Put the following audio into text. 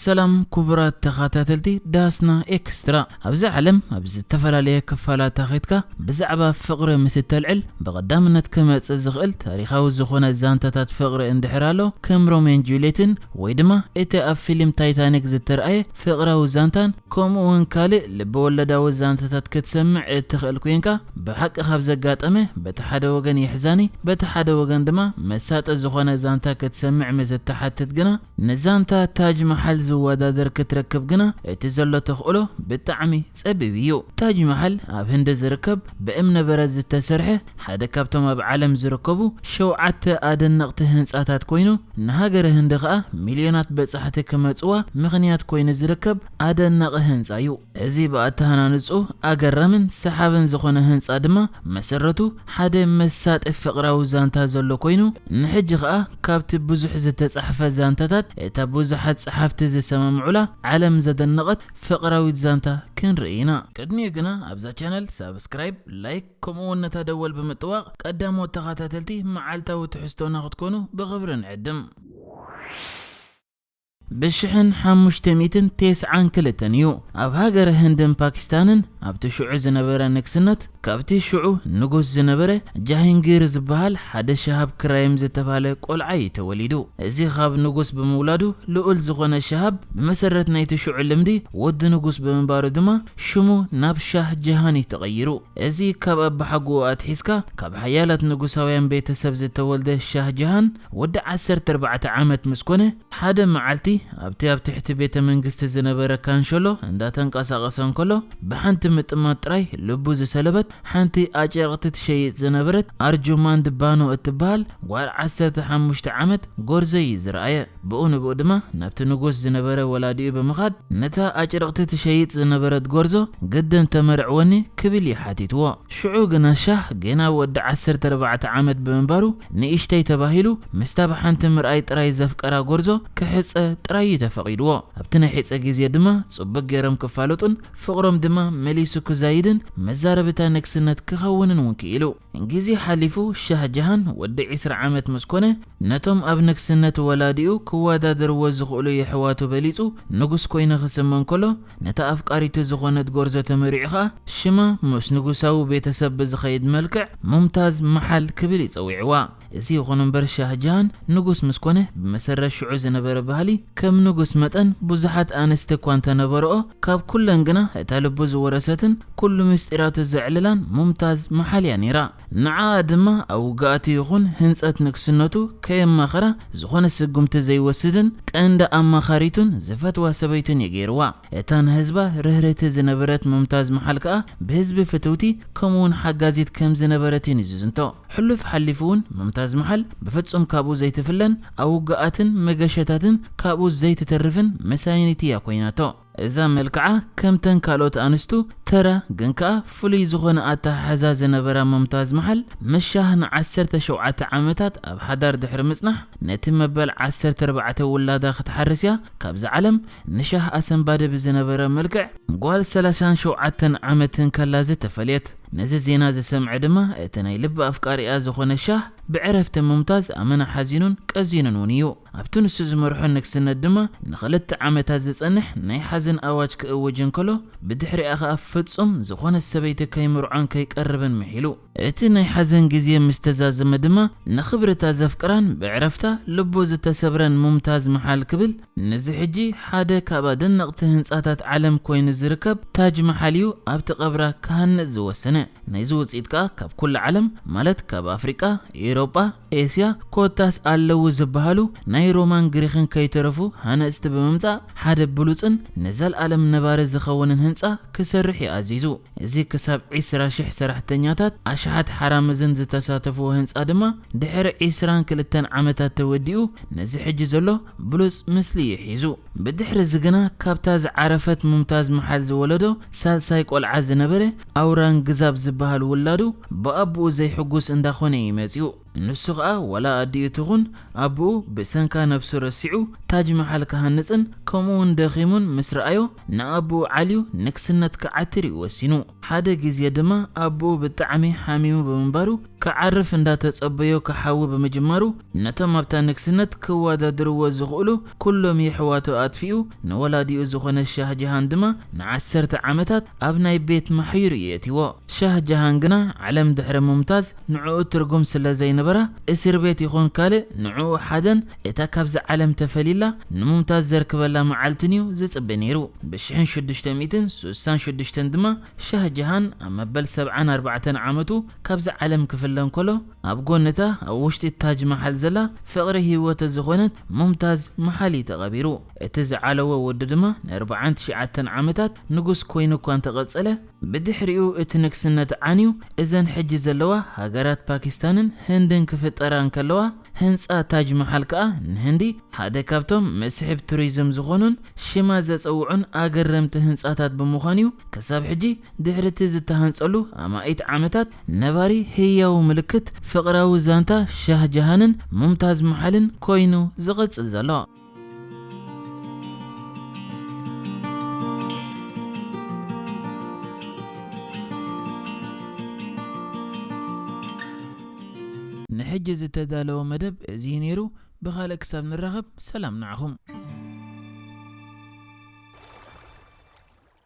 ሰላም ክቡራት ተኸታተልቲ ዳስና ኤክስትራ። ኣብዚ ዓለም ኣብ ዝተፈላለየ ክፋላት ተኸይድካ ብዛዕባ ፍቕሪ ምስ እተልዕል፣ ብቐዳምነት ክመጽእ ዝኽእል ታሪኻዊ ዝኾነ ዛንታታት ፍቕሪ እንድሕር ኣሎ፣ ከም ሮሜን ጁልየትን ወይ ድማ እቲ ኣብ ፊልም ታይታኒክ ዝተርኣየ ፍቕራዊ ዛንታን፣ ከምኡ እውን ካልእ ልበወለዳዊ ዛንታታት ክትሰምዕ እትኽእል ኮይንካ፣ ብሓቂ ካብ ዘጋጠመ በቲ ሓደ ወገን የሕዛኒ፣ በቲ ሓደ ወገን ድማ መሳጢ ዝኾነ ዛንታ ክትሰምዕ ምስ እትሓትት ግና፣ ንዛንታ ታጅ መሓል ዝወዳደር ክትረክብ ግና እቲ ዘሎ ተኽእሎ ብጣዕሚ ጸቢብ እዩ። ታጅ መሓል ኣብ ህንዲ ዝርከብ ብእምነበረድ ዝተሰርሐ ሓደ ካብቶም ኣብ ዓለም ዝርከቡ ሸውዓተ ኣደነቕቲ ህንጻታት ኮይኑ፣ ንሃገረ ህንዲ ከኣ ሚልዮናት በጻሕቲ ክመጽዋ ምኽንያት ኮይኑ ዝርከብ ኣደናቒ ህንጻ እዩ። እዚ ብኣተሃናንጹ ኣገራምን ሰሓብን ዝኾነ ህንጻ ድማ መሰረቱ ሓደ መሳጢ ፍቕራዊ ዛንታ ዘሎ ኮይኑ፣ ንሕጂ ኸኣ ካብቲ ብዙሕ ዝተጻሕፈ ዛንታታት እታ ብዙሓት ጸሓፍቲ ዝሰማምዑላ ዓለም ዘደነቐት ፍቕራዊት ዛንታ ክንርኢ ኢና። ቅድሚኡ ግና ኣብዛ ቻነል ሳብስክራይብ፣ ላይክ ከምኡ እውን ነታ ደወል ብምጥዋቕ ቀዳሞት ተኸታተልቲ መዓልታዊ ትሕዝቶና ክትኮኑ ብኽብሪ ንዕድም። ብሽሕን ሓሙሽተ ሚእትን ተስዓን ክልተን እዩ ኣብ ሃገረ ህንድን ፓኪስታንን ኣብቲ ሽዑ ዝነበረ ንግስነት ካብቲ ሽዑ ንጉስ ዝነበረ ጃሂንጊር ዝበሃል ሓደ ሸሃብ ክራይም ዝተባህለ ቆልዓ እዩ ተወሊዱ። እዚ ካብ ንጉስ ብምውላዱ ልኡል ዝኾነ ሸሃብ ብመሰረት ናይቲ ሽዑ ልምዲ ወዲ ንጉስ ብምንባሩ ድማ ሽሙ ናብ ሻህ ጀሃን እዩ ተቐይሩ። እዚ ካብ ኣባሓጎኡ ኣትሒዝካ ካብ ሓያላት ንጉሳውያን ቤተሰብ ዝተወልደ ሻህ ጀሃን ወዲ ዓሰርተ ኣርባዕተ ዓመት ምስ ኮነ ሓደ መዓልቲ ኣብቲ ኣብ ትሕቲ ቤተ መንግስቲ ዝነበረ ካንሸሎ እንዳተንቀሳቐሰ እንከሎ ብሓንቲ ምጥማት ጥራይ ልቡ ዝሰለበት ሓንቲ ኣጨርቕቲ ትሸይጥ ዝነበረት ኣርጁማንድ ባኖ እትበሃል ጓል ዓሰርተ ሓሙሽተ ዓመት ጎርዞ እዩ ዝረኣየ። ብኡ ንብኡ ድማ ናብቲ ንጉስ ዝነበረ ወላዲኡ ብምኻድ ነታ ኣጭርቕቲ ትሸይጥ ዝነበረት ጎርዞ ግድን ተመርዕወኒ ክብል እዩ ሓቲትዎ። ሽዑ ግና ሻህ ገና ወዲ ዓሰርተ ኣርባዕተ ዓመት ብምንባሩ ንእሽተይ ተባሂሉ ምስታ ብሓንቲ ምርኣይ ጥራይ ዘፍቀራ ጎርዞ ክሕጸ ጥራይ እዩ ተፈቒድዎ። ኣብቲ ናይ ሕጸ ግዜ ድማ ጽቡቕ ገይሮም ክፋለጡን ፍቕሮም ድማ መሊሱ ክዛይድን መዛረብታ ንግስነት ክኸውንን እውን ክኢሉ። ግዜ ሓሊፉ ሻህ ጀሃን ወዲ ዕስራ ዓመት ምስ ኮነ ነቶም ኣብ ንግስነት ወላዲኡ ክወዳደርዎ ዝኽእሉ የሕዋቱ በሊጹ ንጉስ ኮይኑ ክስመ እንከሎ ነታ ኣፍቃሪቱ ዝኾነት ጎርዞ ተመሪዑ ኸኣ ሽማ ምስ ንጉሳዊ ቤተሰብ ብዝኸይድ መልክዕ ሙምታዝ መሓል ክብል ይጸዊዕዋ። እዚ ይኹን እምበር ሻህ ጀሃን ንጉስ ምስ ኮነ ብመሰረት ሽዑ ዝነበረ ባህሊ ከም ንጉስ መጠን ብዙሓት ኣንስቲ እኳ እንተነበርኦ ካብ ኩለን ግና እታ ልቡ ዝወረሰትን ኩሉ ምስጢራቱ ዘዕልላን ሙምታዝ መሓል እያ ነይራ። ንዓኣ ድማ ኣብ ውግኣቱ ይኹን ህንጸት ንግስነቱ ከየማኸራ ዝኾነ ስጉምቲ ዘይወስድን ቀንዲ ኣማኻሪቱን ዝፈትዋ ሰበይቱን እዩ ገይርዋ። እታ ንህዝባ ርህርህቲ ዝነበረት ሙምታዝ መሓል ከኣ ብህዝቢ ፍትውቲ ከምኡውን ሓጋዚት ከም ዝነበረት እዩ ዝዝንቶ። ሕሉፍ ሓሊፉ እውን ሙምታዝ መሓል ብፍጹም ካብኡ ዘይትፍለን ኣብ ውግኣትን መገሸታትን ካብኡ ዘይትተርፍን መሳይኒት እያ ኮይናቶ። እዛ መልክዓ ከምተን ካልኦት ኣንስቱ ተራ ግን ከኣ ፍሉይ ዝኾነ ኣተሓሕዛ ዝነበራ ሙምታዝ መሓል ምስ ሻህ ንዓሰርተ ሸውዓተ ዓመታት ኣብ ሓዳር ድሕሪ ምጽናሕ ነቲ መበል ዓሰርተ ኣርባዕተ ውላዳ ክትሓርስ እያ ካብዛ ዓለም ንሻህ ኣሰንባዲ ብዝነበረ መልክዕ ጓል ሰላሳን ሸውዓተን ዓመትን ከላ ዝተፈልየት። ነዚ ዜና ዝሰምዐ ድማ እቲ ናይ ልቢ ኣፍቃሪኣ ዝኾነ ሻህ ብዕረፍቲ ሙምታዝ ኣመና ሓዚኑን ቀዚኑን እውን እዩ። ኣብቲ ንሱ ዝመርሖ ንግስነት ድማ ንኽልተ ዓመታት ዝጸንሕ ናይ ሓዘን ኣዋጅ ክእውጅ እንከሎ ብድሕሪኣ ኸኣ ፍጹም ዝኾነ ሰበይቲ ከይምርዖን ከይቀርብን ምሒሉ። እቲ ናይ ሓዘን ግዜ ምስ ተዛዘመ ድማ ንኽብርታ ዘፍቅራን ብዕረፍታ ልቡ ዝተሰብረን ሙምታዝ መሓል ክብል ነዚ ሕጂ ሓደ ካብ ኣደነቕቲ ህንጻታት ዓለም ኮይኑ ዝርከብ ታጅ መሓል እዩ ኣብቲ ቀብራ ክሃንጽ ዝወሰነ። ናይዚ ውጽኢት ከኣ ካብ ኩሉ ዓለም ማለት ካብ ኣፍሪቃ፣ ኤውሮጳ፣ ኤስያ ኮታስ ኣለዉ ዝበሃሉ ናይ ሮማን ግሪኽን ከይተረፉ ሃነጽቲ ብምምጻእ ሓደ ብሉጽን ንዘልኣለም ነባሪ ዝኸውንን ህንጻ ክሰርሕ እዩ ኣዚዙ። እዚ ክሳብ ዕስራ ሽሕ ሰራሕተኛታት ኣሽሓት ሓራምዝን ዝተሳተፍዎ ህንጻ ድማ ድሕሪ ዕስራን ክልተን ዓመታት ተወዲኡ ነዚ ሕጂ ዘሎ ብሉጽ ምስሊ እዩ ሒዙ። ብድሕሪ እዚ ግና ካብታ ዝዓረፈት ሙምታዝ መሓል ዝወለዶ ሳልሳይ ቆልዓ ዝነበረ ኣውራንግዛብ ዝበሃል ውላዱ ብኣቦኡ ዘይሕጉስ እንዳኾነ እዩ መጺኡ። ንሱ ኸኣ ዋላ ኣዲኡ ትኹን ኣቦኡ ብሰንካ ነብሱ ረሲዑ ታጅ መሓል ክሃንጽን ከምኡ እውን ደኺሙን ምስ ረኣዮ ንኣቦኡ ዓልዩ ንግስነት ክዓትር እዩ ወሲኑ። ሓደ ግዜ ድማ ኣቦኡ ብጣዕሚ ሓሚሙ ብምንባሩ ክዓርፍ እንዳተጸበዮ ክሓዊ ብምጅማሩ ነቶም ኣብታ ንግስነት ክወዳድርዎ ዝኽእሉ ኩሎም የሕዋቱ ኣጥፊኡ ንወላዲኡ ዝኾነ ሻህ ጀሃን ድማ ንዓሰርተ ዓመታት ኣብ ናይ ቤት ማሕዩር እዩ የእትይዎ። ሻህ ጀሃን ግና ዓለም ድሕሪ ሙምታዝ ንዕኡ ትርጉም ስለ ዘይነበራ እስር ቤት ይኹን ካልእ ንዕኡ ሓደን እታ ካብዛ ዓለም ተፈሊላ ንሙምታዝ ዘርክበላ መዓልትን እዩ ዝጽበ ነይሩ። ብ ሽሕን ሽዱሽተ ሚእትን ስሳን ሽዱሽተን ድማ ሻህ ጀሃን ኣብ መበል ሰብዓን ኣርባዕተን ዓመቱ ካብዛ ዓለም ክፍለ እንከሎ ኣብ ጎንታ ኣብ ውሽጢ ታጅ መሓል ዘላ ፍቕሪ ህይወቱ ዝኾነት ሙምታዝ መሓል እዩ ተቐቢሩ። እቲ ዝዓለዎ ወዱ ድማ ንኣርባዓን ትሽዓተን ዓመታት ንጉስ ኮይኑ እኳ እንተቐጸለ ብድሕሪኡ እቲ ንግስነት ዓንዩ እዘን ሕጂ ዘለዋ ሃገራት ፓኪስታንን ህንድን ክፍጠራ እንከለዋ ህንጻ ታጅ መሓል ከኣ ንህንዲ ሓደ ካብቶም መስሕብ ቱሪዝም ዝኾኑን ሽማ ዘጸውዑን ኣገረምቲ ህንጻታት ብምዃን እዩ ክሳብ ሕጂ ድሕሪ እቲ ዝተሃንጸሉ ኣማኢት ዓመታት ነባሪ ህያው ምልክት ፍቕራዊ ዛንታ ሻህ ጀሃንን ሙምታዝ መሓልን ኮይኑ ዝቕጽል ዘሎ። ንሕጂ ዝተዳለወ መደብ እዚ ነይሩ። ብኻልእ ክሳብ ንራኸብ ሰላም ንዓኹም።